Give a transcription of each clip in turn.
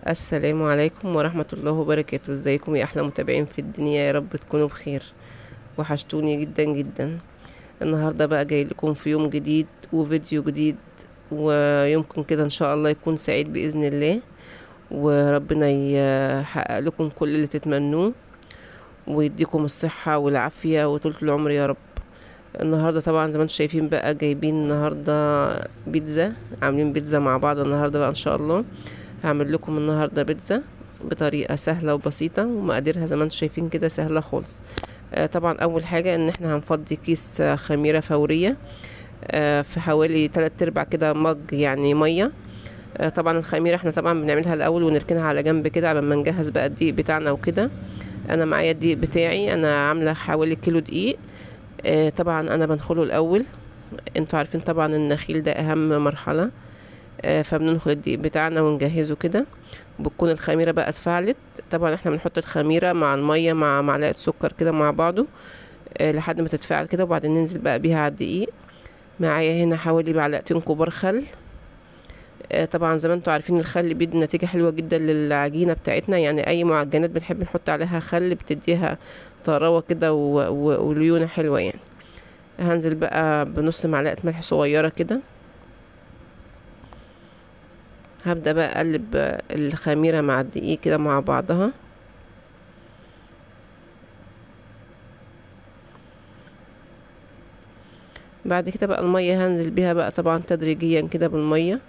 السلام عليكم ورحمة الله وبركاته. ازيكم يا احلى متابعين في الدنيا؟ يا رب تكونوا بخير. وحشتوني جدا جدا. النهاردة بقى جاي لكم في يوم جديد وفيديو جديد، ويمكن كده ان شاء الله يكون سعيد بإذن الله، وربنا يحقق لكم كل اللي تتمنوه ويديكم الصحة والعافية وطولة العمر يا رب. النهاردة طبعا زي ما انتم شايفين بقى جايبين النهاردة بيتزا، عاملين بيتزا مع بعض النهاردة بقى ان شاء الله. هعمل لكم النهاردة بيتزا بطريقة سهلة وبسيطة، ومقاديرها زي ما انتم شايفين كده سهلة خالص. طبعا اول حاجة ان احنا هنفضي كيس خميرة فورية في حوالي 3/4 كده مج يعني مية. طبعا الخميرة احنا طبعا بنعملها الاول ونركنها على جنب كده على ما نجهز بقى الدقيق بتاعنا وكده. انا معايا الدقيق بتاعي، انا عاملة حوالي كيلو دقيق. طبعا انا بنخله الاول، انتوا عارفين طبعا النخيل ده اهم مرحلة. فبننخل الدقيق بتاعنا ونجهزه كده، بتكون الخميرة بقى اتفعلت. طبعا احنا بنحط الخميرة مع المية مع معلقة سكر كده مع بعضه لحد ما تتفاعل كده، وبعدين ننزل بقى بيها على الدقيق. معايا هنا حوالي معلقتين كبار خل. طبعا زي ما انتوا عارفين الخل بيدي نتيجة حلوة جدا للعجينة بتاعتنا، يعني اي معجنات بنحب نحط عليها خل بتديها طراوة كده وليونة حلوة يعني. هنزل بقى بنص معلقة ملح صغيرة كده. هبدأ بقى اقلب الخميرة مع الدقيق كده مع بعضها. بعد كده بقى المية هنزل بيها بقى طبعا تدريجيا كده بالمية.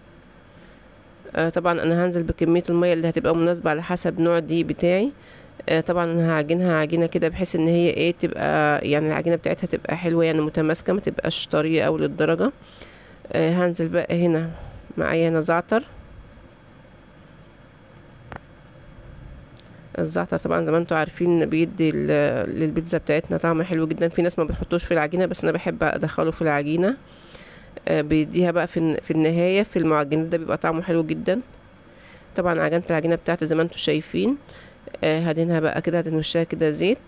طبعا انا هنزل بكمية المية اللي هتبقى مناسبة على حسب نوع الدقيق بتاعي. طبعا انا هعجنها عجينة كده بحيث ان هي ايه تبقى يعني العجينة بتاعتها تبقى حلوة، يعني متماسكة ما تبقاش طرية اوي للدرجة. هنزل بقى هنا معايا هنا زعتر. الزعتر طبعا زي ما انتوا عارفين بيدي للبيتزا بتاعتنا طعم حلو جدا. في ناس ما بتحطوش في العجينة، بس انا بحب ادخله في العجينة. بيديها بقى في النهاية في المعجنات ده بيبقى طعمه حلو جدا. طبعا عجنت العجينة بتاعتي زي ما انتوا شايفين. هدهنها بقى كده، هدهن وشها كده زيت،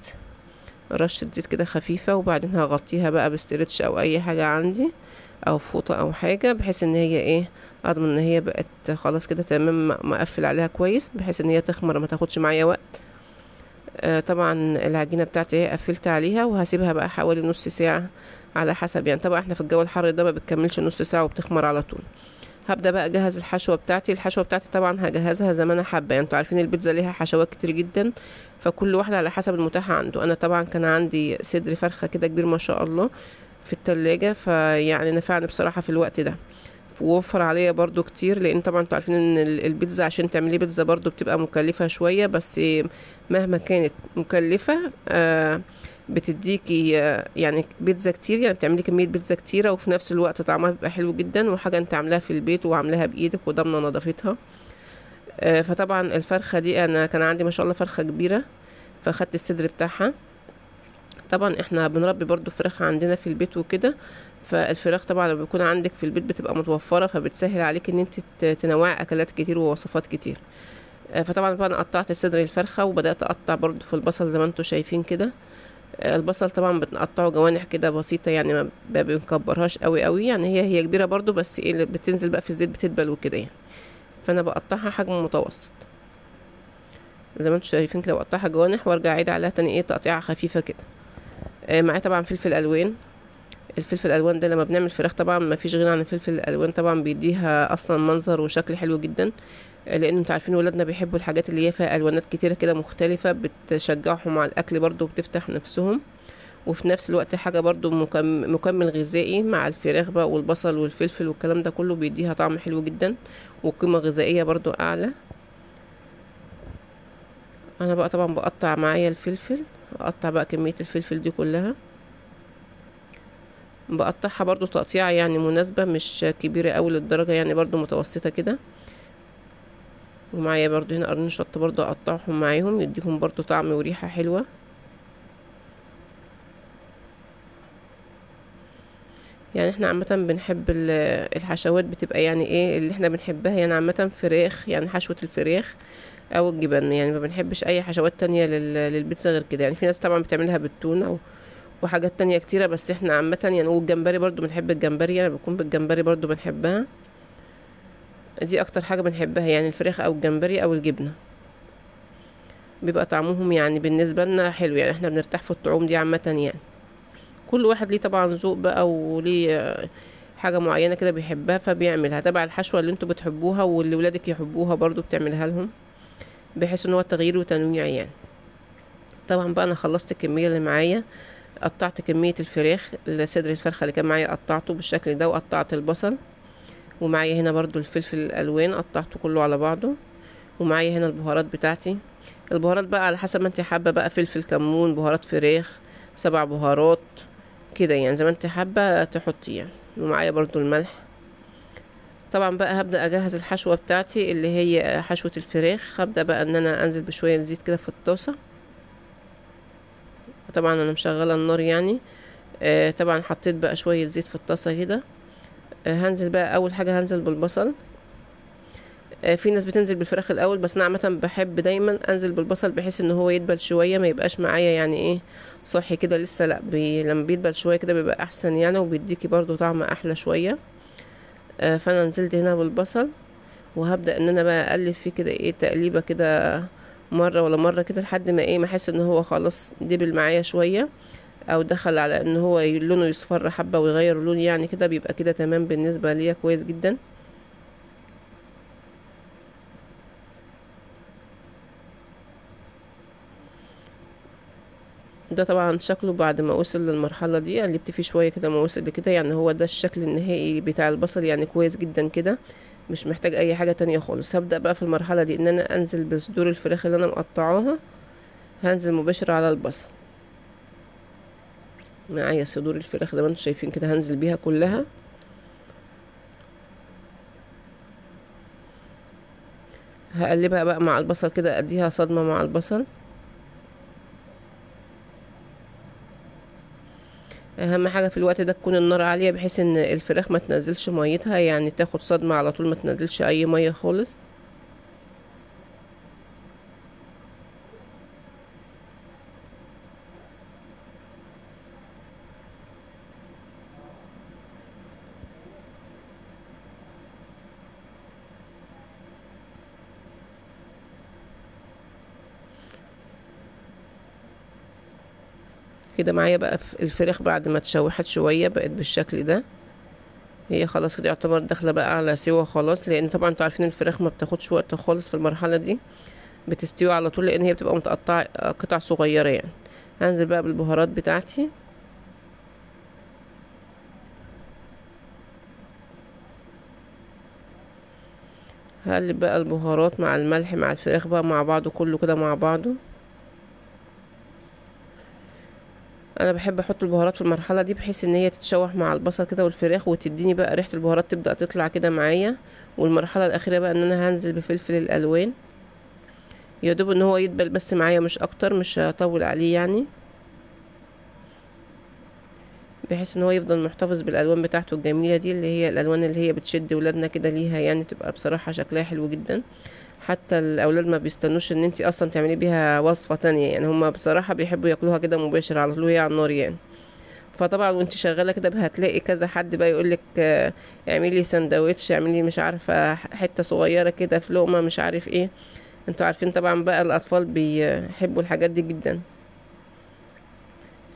رشة زيت كده خفيفة، وبعدين هغطيها بقى ب stretch او اي حاجة عندي او فوطة او حاجة، بحيث ان هي ايه اضمن ان هي بقت خلاص كده تمام، مقفل عليها كويس بحيث ان هي تخمر ما تاخدش معايا وقت. طبعا العجينة بتاعتي اهي قفلت عليها، وهسيبها بقى حوالي نص ساعة على حسب يعني. طبعا احنا في الجو الحر ده ما بتكملش نص ساعة وبتخمر على طول. هبدأ بقى اجهز الحشوة بتاعتي. الحشوة بتاعتي طبعا هجهزها زي ما انا حابة، يعني انتوا عارفين البيتزا ليها حشوات كتير جدا، فكل واحدة على حسب المتاح عنده. انا طبعا كان عندي صدر فرخة كده كبير ما شاء الله في التلاجة، فيعني نفعني بصراحة في الوقت ده، ووفر عليا برضو كتير، لان طبعا انتوا عارفين ان البيتزا عشان تعملي بيتزا برضو بتبقى مكلفة شوية، بس مهما كانت مكلفة بتديكي يعني بيتزا كتير، يعني بتعملي كمية بيتزا كتيرة، وفي نفس الوقت طعمها بيبقى حلو جدا، وحاجة انت عاملاها في البيت وعاملاها بايدك وضامنة نظافتها. فطبعا الفرخة دي انا كان عندي ما شاء الله فرخة كبيرة، فاخدت الصدر بتاعها. طبعا احنا بنربي برضو فراخ عندنا في البيت وكده، فالفراخ طبعا لما بيكون عندك في البيت بتبقى متوفرة، فبتسهل عليك ان انت تنوعي اكلات كتير ووصفات كتير. فطبعا بقى قطعت صدر الفرخة، وبدأت اقطع برضو في البصل زي ما انتوا شايفين كده. البصل طبعا بنقطعه جوانح كده بسيطة، يعني ما بنكبرهاش قوي قوي، يعني هي كبيرة برضو، بس ايه بتنزل بقى في الزيت بتدبل وكده يعني. فانا بقطعها حجم متوسط زي ما انتوا شايفين كده، بقطعها جوانح وارجع اعيد عليها تاني ايه تقطيعة خفيفة كده. معايا طبعا فلفل الوان. الفلفل الالوان ده لما بنعمل فراخ طبعا ما فيش غنى عن الفلفل الالوان، طبعا بيديها اصلا منظر وشكل حلو جدا، لان انتوا عارفين ولادنا بيحبوا الحاجات اللي هي فيها الوانات كتيرة كده مختلفة، بتشجعهم على الاكل برضو وبتفتح نفسهم، وفي نفس الوقت حاجة برضو مكمل غذائي مع الفراخ بقى والبصل والفلفل والكلام ده كله، بيديها طعم حلو جدا وقيمه غذائية برضو اعلى. انا بقى طبعا بقطع معايا الفلفل، اقطع بقى كمية الفلفل دي كلها، بقطعها برضو تقطيعة يعني مناسبة، مش كبيرة اوي للدرجة، يعني برضو متوسطة كده. ومعايا برضو هنا قرن شطة برضو اقطعهم معاهم، يديهم برضو طعم وريحة حلوة. يعني احنا عامة بنحب الحشوات بتبقى يعني ايه اللي احنا بنحبها، يعني عامة فراخ، يعني حشوة الفراخ او الجبن، يعني ما بنحبش اي حشوات تانية للبيتزا غير كده. يعني في ناس طبعا بتعملها بالتونة وحاجات تانية كتيرة، بس احنا عامة يعني، والجمبري برضو بنحب الجمبري، يعني بيكون بالجمبري برضو بنحبها. دي اكتر حاجة بنحبها يعني، الفراخ او الجمبري او الجبنة، بيبقى طعمهم يعني بالنسبة لنا حلو يعني، احنا بنرتاح في الطعوم دي عامة يعني. كل واحد ليه طبعا ذوق بقى وليه حاجة معينة كده بيحبها فبيعملها تبع الحشوه اللي انتوا بتحبوها واللي ولادك يحبوها برضو بتعملها لهم، بحيث ان هو تغيير وتنويع يعني. طبعا بقى انا خلصت الكمية اللي معايا، قطعت كمية الفراخ، صدر الفرخه اللي كان معايا قطعته بالشكل ده، وقطعت البصل، ومعايا هنا برضو الفلفل الالوان قطعته كله على بعضه، ومعايا هنا البهارات بتاعتي. البهارات بقى على حسب ما انت حابة بقى، فلفل، كمون، بهارات فراخ، 7 بهارات كده يعني، زي ما انت حابة تحطي يعني. ومعايا برضو الملح. طبعا بقى هبدا اجهز الحشوه بتاعتي اللي هي حشوه الفراخ. هبدا بقى ان انا انزل بشوية زيت كده في الطاسه، طبعا انا مشغله النار يعني. طبعا حطيت بقى شوية زيت في الطاسه كده. هنزل بقى اول حاجة هنزل بالبصل. في ناس بتنزل بالفراخ الاول، بس انا عامة بحب دايما انزل بالبصل بحيث ان هو يدبل شوية، ما يبقاش معايا يعني ايه صاحي كده لسه، لا لما بيدبل شوية كده بيبقى احسن يعني، وبيديكي برضو طعم احلى شوية. فانا نزلت هنا بالبصل، وهبدا ان انا بقى اقلب فيه كده ايه تقليبه كده مرة ولا مرة كده، لحد ما ايه ما احس ان هو خلاص دبل معايا شوية، او دخل على ان هو لونه يصفر حبه ويغير لون يعني كده، بيبقى كده تمام بالنسبة ليا كويس جدا. ده طبعا شكله بعد ما وصل للمرحلة دي، قلبت فيه شوية كده ما وصل لكده يعني، هو ده الشكل النهائي بتاع البصل يعني، كويس جدا كده، مش محتاج اي حاجة تانية خالص. هبدا بقى في المرحلة دي ان انا انزل بصدور الفراخ اللي انا مقطعاها، هنزل مباشرة على البصل. معايا صدور الفراخ زي ما انتم شايفين كده، هنزل بيها كلها. هقلبها بقى مع البصل كده، اديها صدمة مع البصل. اهم حاجة في الوقت ده تكون النار عالية، بحيث ان الفراخ ما تنزلش ميتها يعني، تاخد صدمة على طول، ما تنزلش اي مية خالص. كده معايا بقى الفراخ بعد ما اتشوحت شوية بقت بالشكل ده، هي خلاص كده يعتبر داخله بقى على سوا خلاص، لان طبعا انتوا عارفين الفراخ ما بتاخدش وقت خالص في المرحلة دي، بتستوي على طول لان هي بتبقى متقطعه قطع صغيرة يعني. هنزل بقى بالبهارات بتاعتي، هقلب بقى البهارات مع الملح مع الفراخ بقى مع بعضه، كله كده مع بعضه. انا بحب احط البهارات في المرحلة دي بحيث ان هي تتشوح مع البصل كده والفراخ، وتديني بقى ريحه البهارات تبدا تطلع كده معايا. والمرحلة الاخيرة بقى ان انا هنزل بفلفل الالوان، يا دوب ان هو يدبل بس معايا مش اكتر، مش هطول عليه يعني، بحيث ان هو يفضل محتفظ بالالوان بتاعته الجميلة دي، اللي هي الالوان اللي هي بتشد ولادنا كده ليها يعني، تبقى بصراحة شكلها حلو جدا. حتى الاولاد ما بيستنوش ان انتي اصلا تعملي بيها وصفه تانية يعني، هما بصراحة بيحبوا ياكلوها كده مباشر على طول وهي على النار يعني. فطبعا وانت شغالة كده هتلاقي كذا حد بقى يقولك اعملي سندوتش، اعملي مش عارفه حتة صغيرة كده في لقمة مش عارف ايه، انتوا عارفين طبعا بقى الاطفال بيحبوا الحاجات دي جدا.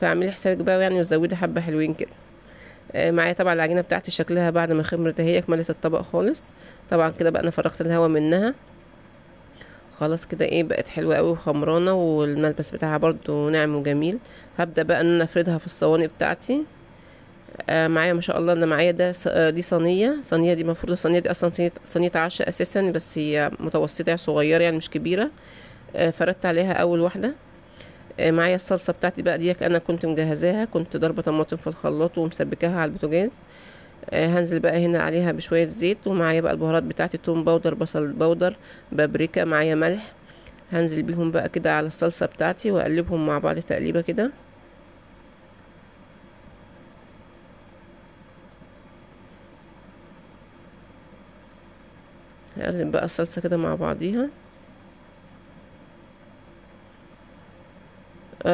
فاعملي حسابك بقى يعني، وزودي حبه حلوين كده. معايا طبعا العجينة بتاعتي شكلها بعد ما خمرت اهي، كملت الطبق خالص. طبعا كده بقى انا فرغت الهواء منها خلاص كده، ايه بقت حلوة قوي وخمرانه، والملبس بتاعها برضو ناعم وجميل. هبدا بقى ان انا افردها في الصواني بتاعتي. معايا ما شاء الله انا معايا ده دي صينية، صينية دي المفروض الصينية دي اصلا صينية عشاء اساسا، بس هي متوسطه صغيرة يعني مش كبيرة. فردت عليها اول واحدة. معايا الصلصه بتاعتي بقى ديك انا كنت مجهزاها، كنت ضربه طماطم في الخلاط ومسبكاها على البوتاجاز. هنزل بقى هنا عليها بشوية زيت، ومعايا بقى البهارات بتاعتي، توم powder، بصل powder، بابريكا، معايا ملح. هنزل بيهم بقى كده على الصلصه بتاعتي واقلبهم مع بعض تقليبه كده. هقلب بقى الصلصه كده مع بعضيها.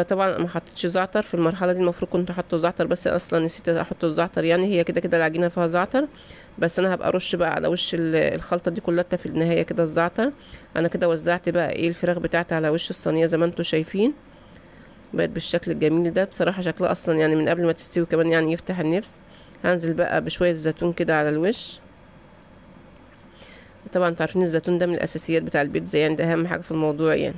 طبعا ما حطيتش زعتر في المرحلة دي، المفروض كنت احط زعتر بس اصلا نسيت احط الزعتر، يعني هي كده كده العجينة فيها زعتر، بس انا هبقى ارش بقى على وش الخلطة دي كلها في النهاية كده الزعتر. انا كده وزعت بقى ايه الفراخ بتاعتي على وش الصينية زي ما انتم شايفين، بقت بالشكل الجميل ده. بصراحة شكلها اصلا يعني من قبل ما تستوي كمان يعني يفتح النفس. هنزل بقى بشوية زيتون كده على الوش. طبعا انتوا عارفين الزيتون ده من الاساسيات بتاع البيتزا، يعني ده اهم حاجة في الموضوع يعني.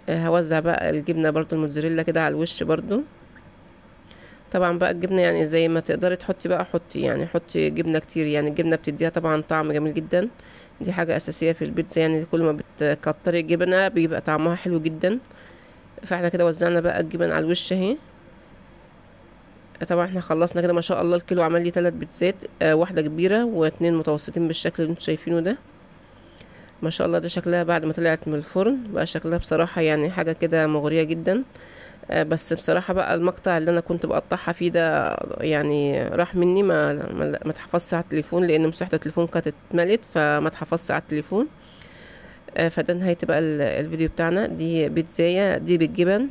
هوزع بقى الجبنة برضو الموتزاريلا كده على الوش برضو. طبعا بقى الجبنة يعني زي ما تقدري تحطي بقى، حطي يعني حطي جبنه كتير، يعني الجبنة بتديها طبعا طعم جميل جدا، دي حاجة اساسية في البيتزا، يعني كل ما بتكتري الجبنة بيبقى طعمها حلو جدا. فاحنا كده وزعنا بقى الجبن على الوش اهي. طبعا احنا خلصنا كده ما شاء الله، الكيلو عمل لي 3 بيتزات، واحدة كبيرة و2 متوسطين بالشكل اللي انتوا شايفينه ده. ما شاء الله ده شكلها بعد ما طلعت من الفرن بقى، شكلها بصراحة يعني حاجة كده مغرية جدا. بس بصراحة بقى المقطع اللي انا كنت بقطعها فيه ده يعني راح مني، ما اتحفظش على التليفون، لان مساحة التليفون كانت اتملت فما اتحفظش على التليفون. فده نهاية بقى الفيديو بتاعنا. دي بيتزاية، دي بالجبن،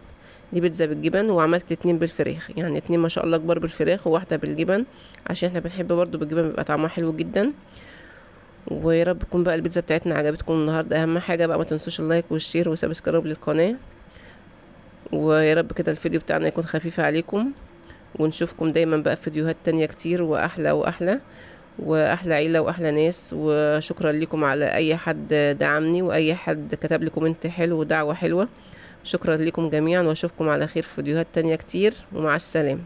دي بيتزا بالجبن، وعملت 2 بالفراخ، يعني 2 ما شاء الله كبار بالفراخ وواحدة بالجبن، عشان احنا بنحب برضو بالجبن بيبقى طعمها حلو جدا. ويا رب تكون بقى البيتزا بتاعتنا عجبتكم النهارده. اهم حاجة بقى ما تنسوش ال like وال share و subscribe للقناة، ويا رب كده الفيديو بتاعنا يكون خفيف عليكم، ونشوفكم دايما بقى في فيديوهات تانية كتير واحلى واحلى واحلى عيله واحلى ناس. وشكرا لكم على اي حد دعمني واي حد كتب لي comment حلو ودعوة حلوة. شكرا لكم جميعا، واشوفكم على خير في فيديوهات تانية كتير، ومع السلامة.